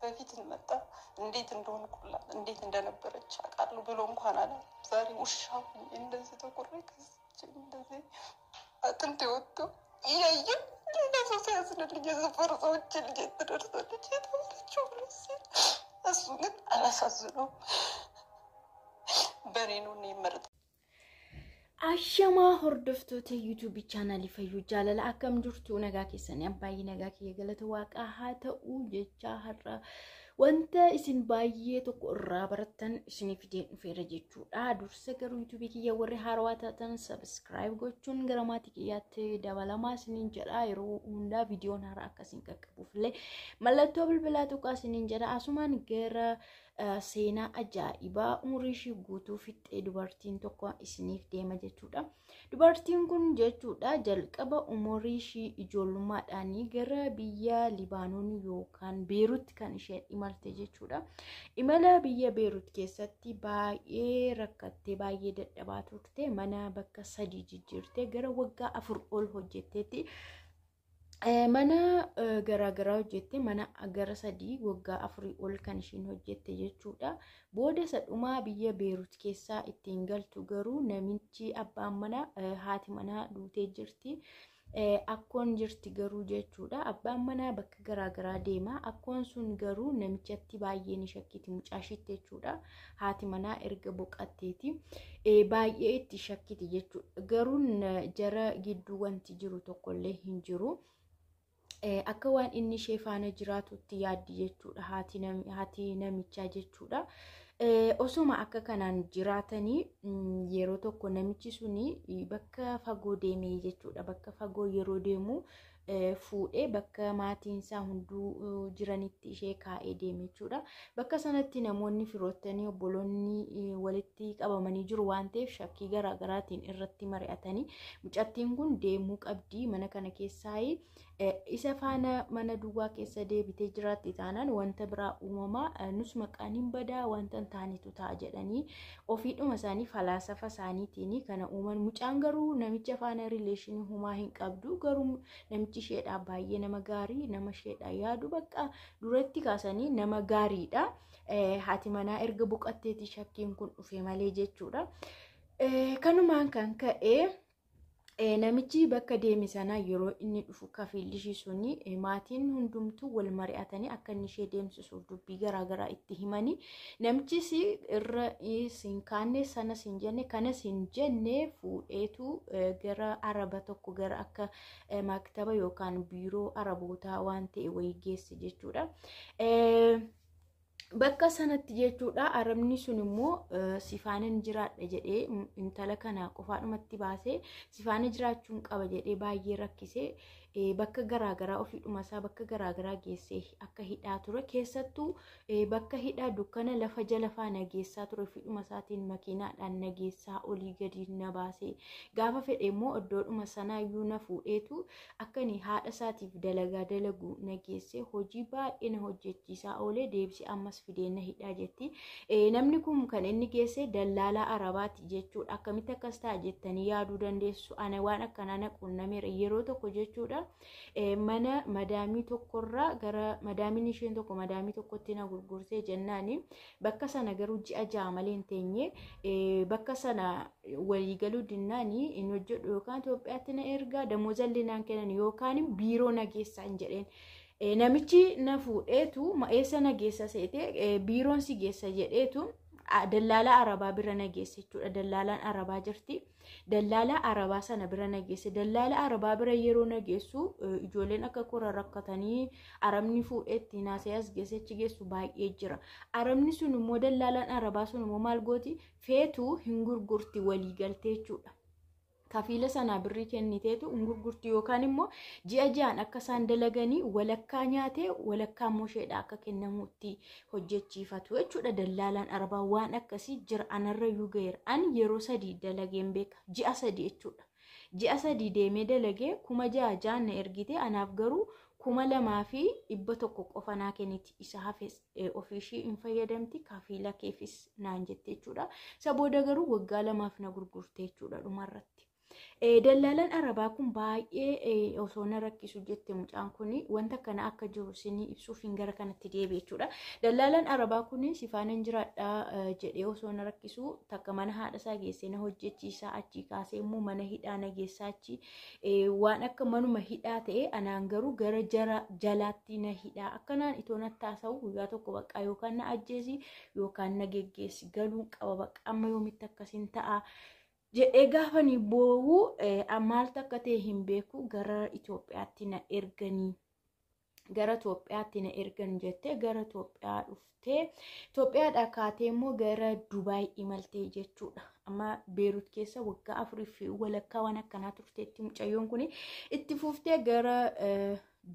በፊት መጣ እንዴት እንደሆንኩላት እንዴት እንደነበረች አውቃለሁ ብሎ እንኳን አላለም። ዛሬ ውሻ ሆኜ እንደዚህ ተቆሬ ከስቼ እንደዚህ አጥንቴ ወጥቶ እያየ ሌላ ሰው ሲያዝንልኝ የሰፈር ሰዎች ልጄ ትደርሳለች የተባለችው ብሎ ሲል እሱ ግን አላሳዝነውም። በእኔ ነው እኔ ይመረጥ Ashamaa hordoftoota yuutuubii chaanaalii Fayyuu Jaalala, akkam jirtu? Nagaa keessanii? Abbaay'ee nagaa kiyya, galata waaqaa haa ta'u jecha har'a wanta isin baay'ee tokko irraa barattan isinii fideen dhufeera jechuudha. Dursa garuu yuutuubii kiyya warri haarawaa taatan subscribe gochuun gara maatii kiyyaatti dabalamaa isiniin jedha. Yeroo hundaa viidiyoon haaraa akkasiin qaqqabuuf illee mallattoo bilbilaa tuqaa isiniin jedha. Asumaan gara seenaa ajaa'ibaa umurii ishii guutuu fixxee dubartiin tokko isiniif deema jechuudha. Dubartiin kun jechuudha jalqaba umurii ishii ijoollummaadhaanii gara biyya Libaanoon yookaan Beeruut kan isheen imalte jechuudha. Imala biyya Beeruut keessatti baay'ee rakkattee, baay'ee dadhabaa turte, mana bakka 3 jijjiirtee gara waggaa 4 ol hojjetteetti. Mana garaagaraa hojjette, mana gara 3 waggaa 4 ol kan isheen hojjette jechuudha. Booda sadhumaa biyya Beeruut keessaa ittiin galtu garuu namichi abbaan mana, haati manaa duutee jirti. Akkoon jirti garuu jechuudha. Abbaan manaa bakka garaagaraa deema. Akkoon sun garuu namichatti baay'ee ni shakkiti, mucaashitti jechuudha. Haati manaa erga boqatteeti. Baay'ee itti shakkiti jechuudha. Garuu jara gidduu wanti jiru tokkollee hin jiru. Akka waan inni ishee faana jiraatutti yaaddi jechuudha, haati namichaa jechuudha. Osoma akka kanaan jiraatanii yeroo tokko namichi suni bakka fagoo deemee jechuudha. Bakka fagoo yeroo deemu fuudhee bakka maatiin isaa hunduu jiranitti ishee kaa'ee deeme jechuudha. Bakka sanatti namoonni firoottanii obboloonni walitti qabamanii jiru waan ta'eef shakkii garaagaraatiin irratti mari'atanii, mucattiin kun deemuu qabdi mana kana keessaa, isa faana mana duwwaa keessa deebitee jiraatti taanaan wanta biraa uumamaa, nus maqaan hin badaa, wanta hin taanetu ta'a jedhanii ofiidhuma isaanii falaasafa isaaniitiin kana uuman. Mucaan garuu namicha faana relation humaa hin qabdu, garuu namichi isheedhaa baay'ee nama gaarii, nama isheedhaa yaadu, bakka duratti kaasanii nama gaariidha. Haati manaa erga boqatteeti shakkiin kun dhufe malee jechuudha. Kanumaan kan ka'e namichi bakka deeme sana yeroo inni dhufu kafiilli ishii suni maatiin hundumtuu wal mari'atanii akka inni ishee deemsisuuf dubbii garaagaraa itti himanii, namichis irra siin kaanne, sana siin jenne, kana siin jenne, fuudheetu gara araba tokko, gara akka maktaba yookaan biiroo arabootaa waan ta'e wayii geesse jechuudha. Bakka sanatti jechuudha arabni sun immoo sifaanin jiraadha jedhee intala kana qofaadhumatti baasee sifaana jiraachuun qaba jedhee baay'ee rakkisee, bakka garaagaraa ofiidhuma isaa bakka garaagaraa geessee akka hidhaa ture. Keessattuu bakka hidhaa dukkana lafa jala faana geessaa ture, ofiidhuma isaatiin makiinaadhaan na geessaa olii gadi na baasee, gaafa fedhe immoo iddoodhuma sanaayyuu na fuudheetu akka inni haadha isaatiif dalagaa dalagu na geessee, hojii baay'ee na hojjechiisaa oolee, deebisee ammas fidee na hidhaa jetti. Namni kun kan inni geesse dallaalaa arabaati jechuudha. Akkamitti akkas ta'a jettanii yaaduu dandeessu. Ana waan akkanaa na qunnameera yeroo tokko jechuudha. Mana madaamii tokkorraa gara madaamiin isheen tokko madaamii tokkotti na gurgurtee jennaani, bakka sana garuu ji'a 6 malee hin teenye. Bakka sana waliigaluu dinnaani, hin hojjedhu yookaan Itoophiyaatti na ergaa, damoozallee naan kennan yookaan biiroo na geessaa hin jedheen. Namichi na fuudheetu eessa na geessa seete? Biiroon si geessa jedheetu dallaalaa arabaa bira na geesse jechuudha. Dallaalaan arabaa jirti. Dallaalaa arabaa sana bira na geesse. Dallaalaa arabaa bira yeroo na geessu ijoolleen akka kora rakkatanii arabni fuudheetti naasee as geesse achi geessu baay'ee jira. Arabni sun immoo, dallaalaan arabaa sun immoo maal gooti? Feetu hin gurgurti walii galtee jechuudha. Kafiila sanaa birrii kenniteetu hin gurgurti, yookaan immoo ji'a ji'aan akka isaan dalaganii walakkaa nyaatee walakkaa immoo isheedha akka kennamutti hojjechiifatu jechuudha. Dallaalaan arabaa waan akkasii jira, anarrayyuu ga'eera. Ani yeroo 3 dalageen beeka, ji'a 3 jechuudha. Ji'a 3 deemee dalagee 6,000 6,000 na ergite, anaaf garuu 2,100 qofa naa kenniti, isa hafe ofiishii hin fayyadamti, kafiila keefis naan jette jechuudha. Isa booda garuu waggaa 2f na gurgurte jechuudha dhumarratti. Dallaalaan Arabaa kun baay'ee osoo na rakkisu jette mucaan kun, wanta kana akka jiru isinii ibsuuf hin gara kanatti deebi'e jechuudha. Dallaalaan Arabaa kun sifaanan jiraadha jedhee osoo na rakkisu, takka mana haadha isaa geessee na hojjechiisaa, achii kaasee immoo mana hidhaa na geessaa, achi waan akka manuma hidhaa ta'e anaan garuu gara jara jalaatti na hidhaa, akkanaan itoo natti haasa'u guyyaa tokko baqqaa yookaan na ajjeesi yookaan na geggeessi, galuun qaba baqqaa, amma yoomitti akkasiin ta'a jedhee gaafanii boo'uu, maaltu akka ta'e hin beeku, gara Itoophiyaatti na erganii, gara Itoophiyaatti na ergan jettee gara Itoophiyaa dhuftee, Itoophiyaadhaa kaatee immoo gara Dubaay imaltee jechuudha. Amma Beerut keessa waggaa 4 fi walakkaa waan akkanaa turteetti mucayyoon kun. Itti fuftee gara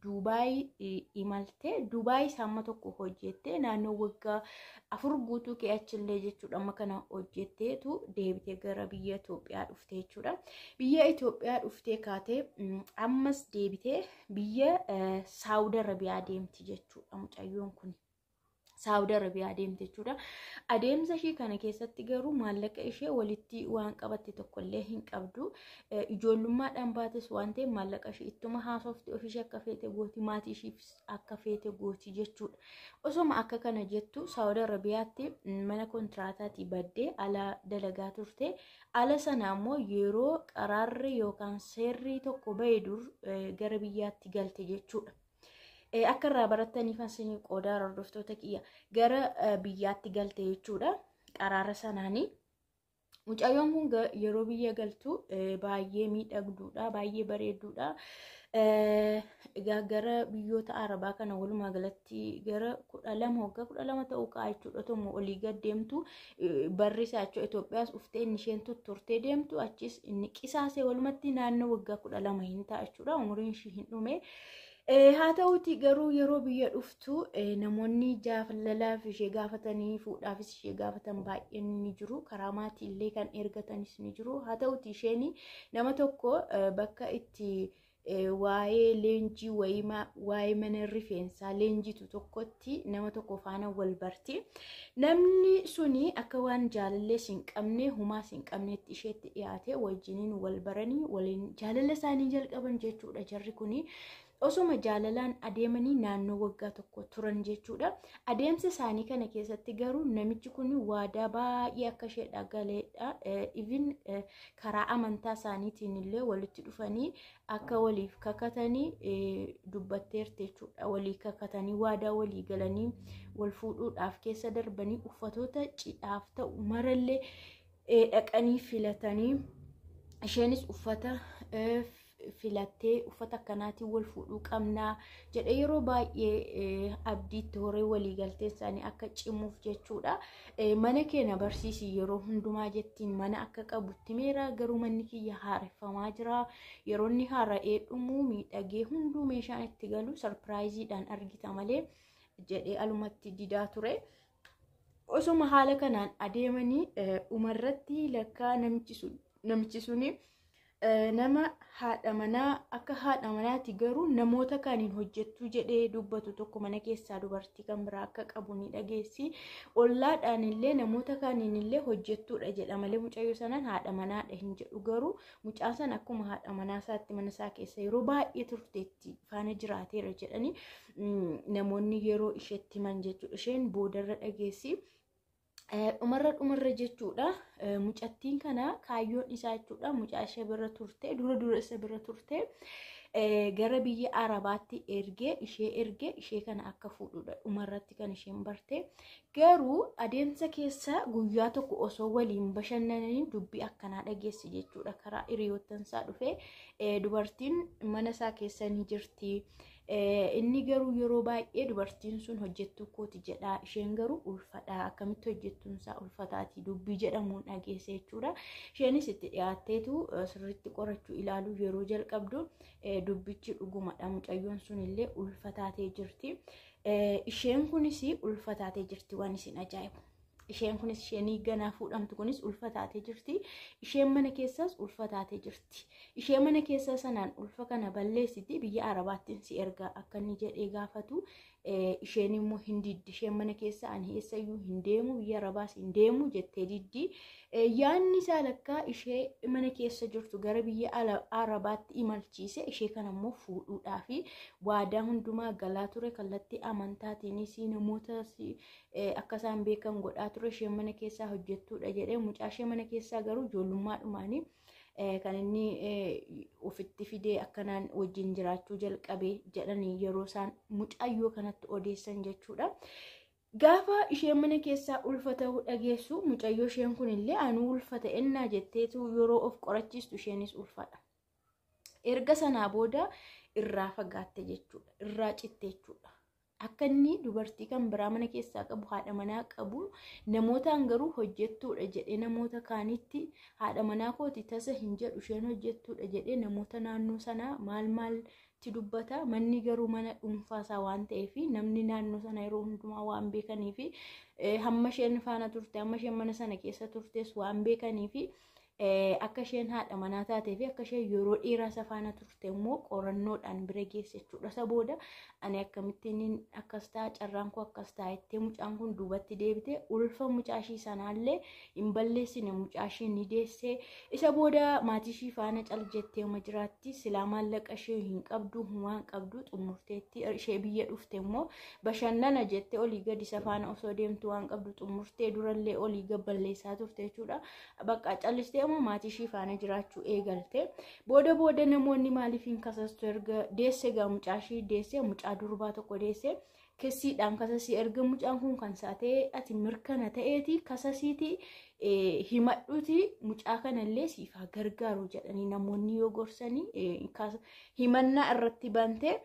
Dubaay imaltee, Dubaay hamma tokko hojjettee, naannoo waggaa 4 guutuu kee achillee jechuudha. Amma kana hojjetteetu deebitee gara biyya Itoophiyaa dhuftee jechuudha. Biyya Itoophiyaa dhuftee kaatee ammas deebitee biyya Saawud Arabiyaa deemti jechuudha mucayyoon kun. Saawud Arabiyaa deemte jechuudha. Adeemsa ishee kana keessatti garuu maallaqa ishee walitti waan qabatte tokkollee hin qabdu. Ijoollummaadhaan baates waan ta'eef maallaqa ishee ittuma haasofte, ofiishee akka feete gooti, maatii isheef akka feete gooti jechuudha. Osoma akka kana jettu Saawud Arabiyaatti mana kontiraataatii baddee ala dalagaa turte. Ala sana immoo yeroo qaraarri yookaan seerri tokko ba'e dur gara biyyaatti galte jechuudha. Akka irraa barattaniif isinii qoodaa, hordoftoota kiyya, gara biyyaatti galte jechuudha. Qaraara sanaanii. Mucayyoon kun yeroo biyya galtu baay'ee miidhagduudha, baay'ee bareedduudha. Egaa gara biyyoota Arabaa kana walumaa galatti gara 12, waggaa 12 ta'uu ka'a jechuudha. Otuma olii gad deemtu barri isaa jechuudha. Itoophiyaas dhuftee inni isheen tutturtee deemtu, achis inni qisaasee walumatti naannoo waggaa 12 hin ta'a jechuudha. Umuriin ishii hin dhume. Haa ta'uti garuu yeroo biyya dhuftu namoonni jaalalaaf ishee gaafatanii, fuudhaafis ishee gaafatan baay'een ni jiru. Karaa maatii illee kan ergatanis ni jiru. Haa ta'uti isheen nama tokko bakka itti waa'ee leenjii wayii, waa'ee mana rifeensaa leenjitu tokkotti nama tokko faana wal barti. Namni suni akka waan jaalallees hin qabne, humaas hin qabnetti isheetti dhiyaate, wajjiniin wal baranii waliin jaalala isaanii jalqaban jechuudha jarri kuni. Osoma jaalalaan adeemanii naannoo waggaa 1 turan jechuudha. Adeemsa isaanii kana keessatti garuu namichi kun waadaa baay'ee akka isheedha galeedha. Even karaa amantaa isaaniitiin illee walitti dhufanii akka waliif kakatanii dubbatteerti jechuudha. Walii kakatanii, waadaa walii galanii, wal fuudhuudhaaf keessa darbanii, uffatoota cidhaaf ta'u marallee dhaqanii filatanii, isheenis uffata filattee, uffata akkanaatiin wal fuudhuu qabnaa jedhee yeroo baay'ee abdiitti horee walii galtee isaanii akka cimuuf jechuudha. Mana keenya barsiisi yeroo hundumaa jettiin, mana akka qabutti meera, garuu manni kiyya haareffamaa jira. Yeroo inni haara'ee dhumu, miidhagee hunduu meeshaan itti galu sarpiraayiziidhaan argita malee jedhee alumatti didaa ture. Osoma haala kanaan adeemanii dhumarratti lakkaa namichi suni nama haadha manaa, akka haadha manaati garuu namoota kaaniin hojjettuu jedhee dubbatu tokko mana keessaa dubartii kan biraa akka qabu ni dhageessi. Ollaadhaan illee namoota kaaniin illee hojjettuudha jedha malee mucayyoo sanaan haadha manaadha hin jedhu, garuu mucaan sana akkuma haadha manaa isaatti mana isaa keessa yeroo baay'ee turteetti, faana jiraateera jedhanii namoonni yeroo isheetti himan jechuudha. Isheen boodarra dhageessi. Dhumarra jechuudha, mucattiin kana kaayyoon isaa jechuudha, mucaa ishee bira turte, dura dura isa bira turte, gara biyya Arabaatti ergee ishee ergee ishee kana akka fuudhudha dhumarratti kan isheen barte. Garuu adeemsa keessa guyyaa tokko osoo waliin bashannananii dubbii akkanaa dhageessi jechuudha. Karaa hiriyoottansaa dhufe, dubartiin mana isaa keessa ni jirti. Inni garuu yeroo baay'ee dubartiin sun hojjettuu kooti jedha. Isheen garuu ulfadha. Akkamitti hojjettuun isaa ulfataati dubbii jedhamuun dhageesse jechuudha. Isheenis itti dhiyaatteetu sirriitti qorachuu ilaaluu yeroo jalqabdu dubbichi dhugumadha. Mucayyoon sun illee ulfataatee jirti. Isheen kunis ulfataatee jirti waan isin ajaa'ibu. Isheen kunis, isheen ganaa fuudhamtu kunis ulfataatee jirti. Isheen mana keessaas ulfataatee jirti. Ishee mana keessaa sanaan ulfa kana balleessiti, biyya Arabaattiin si erga akka inni jedhee gaafatu Isheen immoo hin diddi. Isheen mana keessa ani eessayyuu hin deemu, biyya Arabaas hin deemu jettee diddi. Yaanni isaa lakkaa ishee mana keessa jirtu gara biyya Arabaatti imalchiise, ishee kana immoo fuudhuudhaafi waadaa hundumaa galaa ture. Kallattii amantaatiinis namoota akka isaan beekan godhaa ture. Isheen mana keessaa hojjettuudha jedhee, mucaa ishee mana keessaa garuu ijoollummaadhumaanii kan inni ofitti fidee akkanaan wajjin jiraachuu jalqabe jedhanii yeroo isaan mucayyoo kanatti odeessan jechuudha. Gaafa isheen mana keessaa ulfa ta'uu dhageessu, mucayyoo isheen kunillee anuu ulfa ta'ennaa jetteetu yeroo of qorachiistu isheenis ulfadha. Erga sanaa booda irraa fagaatte jechuudha. Irraa citte jechuudha. Akka inni dubartii kan biraa mana keessaa qabu, haadha manaa qabu, namootaan garuu hojjettuudha jedhee, namoota kaanitti haadha manaa kooti tasa hin jedhu, isheen hojjettuudha jedhee namoota naannoo sanaa maal maaltti dubbata. Manni garuu mana dhuunfaasaa waan ta'eef, namni naannoo sana yeroo hundumaa waan beekaniif, hamma isheen faana turte, hamma isheen mana sana keessa turtes waan beekaniif, akka isheen haadha manaa taatee fi akka isheen yeroo dheeraa isa faana turte immoo qorannoodhaan bira geesse jechuudha. Isa booda ani akkamittiin akkas ta'a, carraan koo akkas ta'a jettee mucaan kun duubatti deebite. Ulfa mucaa ishii sanaallee hin balleessine, mucaa ishii ni deesse. Isa booda maatii ishii faana cal jettee uma jiraatti. Silaa maallaqa ishee hin qabdu, humaa hin qabdu, xumurteetti. Ishee biyya dhufte immoo bashannana jettee olii gadi isa faana osoo deemtu waan qabdu xumurtee, durallee olii gad balleessaa turte jechuudha. Bakka callistee immoo maatii ishii faana jiraachuu eegalte. Booda booda namoonni maaliif hin kasastu, erga deesse gaa mucaa ishii deesse, mucaa durbaa tokko deesse, kessiidhaan kasasii, erga mucaan kun kan isaa ta'e ati mirkana ta'eeti kasasiiti himadhuuti, mucaa kanallee siif haa gargaaru jedhanii namoonni yoo gorsanii himannaa irratti bante.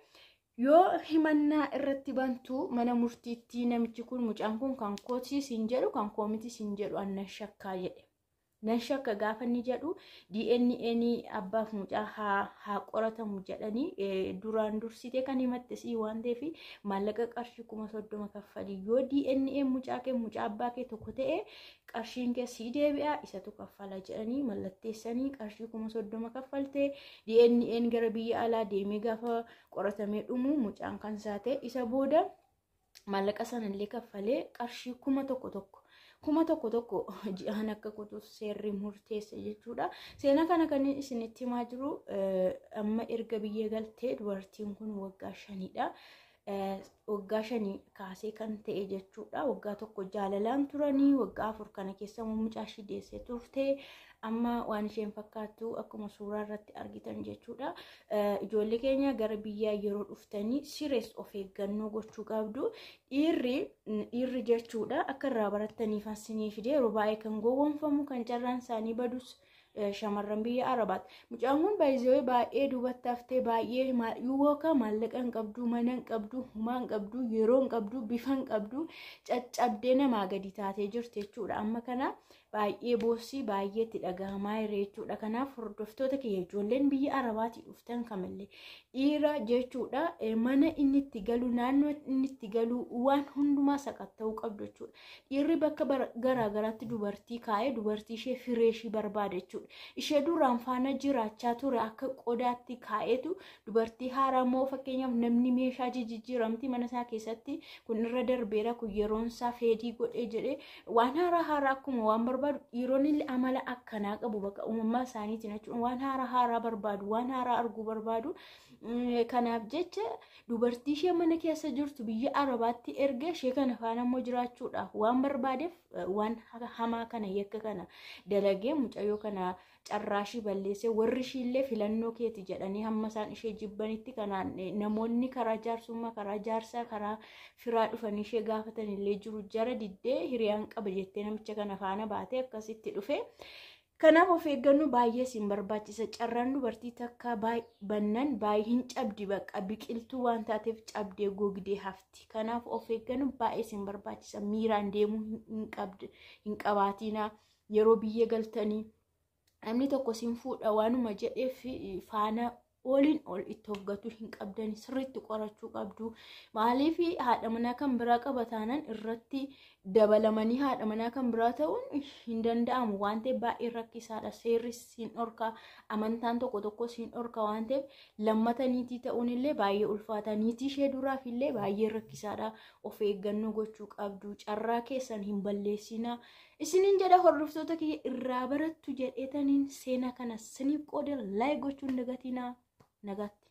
Yoo himannaa irratti bantu mana murtiitti namichi kun mucaan kun kan kootii siin jedhu, kan koo miti siin jedhu, annan shakkaa jedhe. Nan shakka gaafa inni jedhu, DNA abbaaf mucaa haa qoratamu jedhanii, duraan dursitee kan himatte sii waan ta'eef maallaqa qarshii 30,000 kaffali. Yoo DNA mucaa kee mucaa abbaa kee tokko ta'e qarshiin kee sii deebi'a, isatu kaffala jedhanii mallatteessanii qarshii 30,000 kaffaltee. DNA gara biyya alaa deemee gaafa qoratamee dhumu mucaan kan isaa ta'e. Isa booda maallaqa sanallee kaffalee qarshii 1,000 1,000 ji'aan akka kutuuf seerri murteesse jechuudha. Seenaa kana kan isinitti himaa jiru amma erga biyya galtee dubartiin kun waggaa 5dha. Waggaa 5 kaasee kan ta'e jechuudha. Waggaa 1 jaalalaan turanii, waggaa 4 kana keessa mucaa ishii deessee turte. Amma waan isheen fakkaattu akkuma suuraa irratti argitan jechuudha. Ijoollee keenya, gara biyyaa yeroo dhuftanii sirees of eeggannoo gochuu qabdu. Dhiirri dhiirri jechuudha, akka irraa barattaniif asinii fide, yeroo baay'ee kan gowwoomfamu, kan carraan isaanii badus shamarran biyya Arabaati. Mucaan kun baay'ee baay'ee duubatti haftee, baay'ee yookaan maallaqa hin qabdu, mana hin qabdu, humaa hin qabdu, yeroo hin qabdu, bifa hin qabdu, caccabdee namaa gadi taatee jirti jechuudha. Amma kana baay'ee boossii, baay'ee itti dhagahamaa jira jechuudha. Kanaaf hordoftoota kiyya, ijoolleen biyya Arabaatii dhuftan kamillee dhiira jechuudha, mana inni itti galu, naannoo inni itti galu, waan hundumaa sakatta'uu qabdu jechuudha. Dhiirri bakka garaagaraatti dubartii kaa'ee dubartii ishee fireeshii barbaada jechuudha. Ishee duraan faana jiraachaa ture akka qodaatti kaa'eetu dubartii haaraa immoo, fakkeenyaaf namni meeshaa jijjiiramti mana isaa keessatti, kun irra darbeera, kun yeroon isaa feedii godhee jedhee waan haaraa haaraa akkuma waan barbaadu, dhiironni illee amala akkanaa qabu bakka uumamaa isaaniitiin jechuudha. Waan haaraa haaraa barbaadu, waan haaraa arguu barbaadu. Kanaaf jecha dubartii ishee mana keessa jirtu biyya Arabaatti erga ishee kana faana immoo jiraachuudhaaf waan barbaadeef waan hamaa kana, yakka kana dalagee, mucayyoo kana carraa ishii balleessee, warri ishiillee filannoo keeti jedhanii hamma isaan ishee jibbanitti, kanaan namoonni karaa jaarsummaa, karaa jaarsaa, karaa firaa dhufanii ishee gaafatan illee jiru, jara diddee hiriyaan qaba jettee namicha kana faana baatee akkasitti dhufe. Kanaaf of eeggannoo baay'ee isin barbaachisa. Carraan dubartii takka bannan baay'ee hin cabdi, bakka biqiltuu waan taateef cabdee gogdee hafti. Kanaaf of eeggannoo baay'ee isin barbaachisa. Miiraan deemuu hin qabaatinaa. Yeroo biyya galtanii namni tokko isin fuudha waanuma jedheef faana Oliin ol itti of gatuu hin qabdani, sirriitti qorachuu qabdu. Maaliif haadha manaa kan biraa qaba taanaan irratti dabalamanii haadha manaa kan biraa ta'uun hin danda'amu waan ta'eef baay'ee rakkisaadha. Seerri siin dhorka, amantaan tokko tokko siin dhorka waan ta'eef lammata niitii ta'uun illee baay'ee ulfaata. Niitii ishee duraaf illee baay'ee rakkisaadha. Of eeggannoo gochuu qabdu. Carraa keessan hin balleessinaa. Isiniin jedha hordoftoota kiyya, irraa barattu jedheetaniin seenaa kana siniif qooda. Like gochuun dagatinaa. Nagaatti.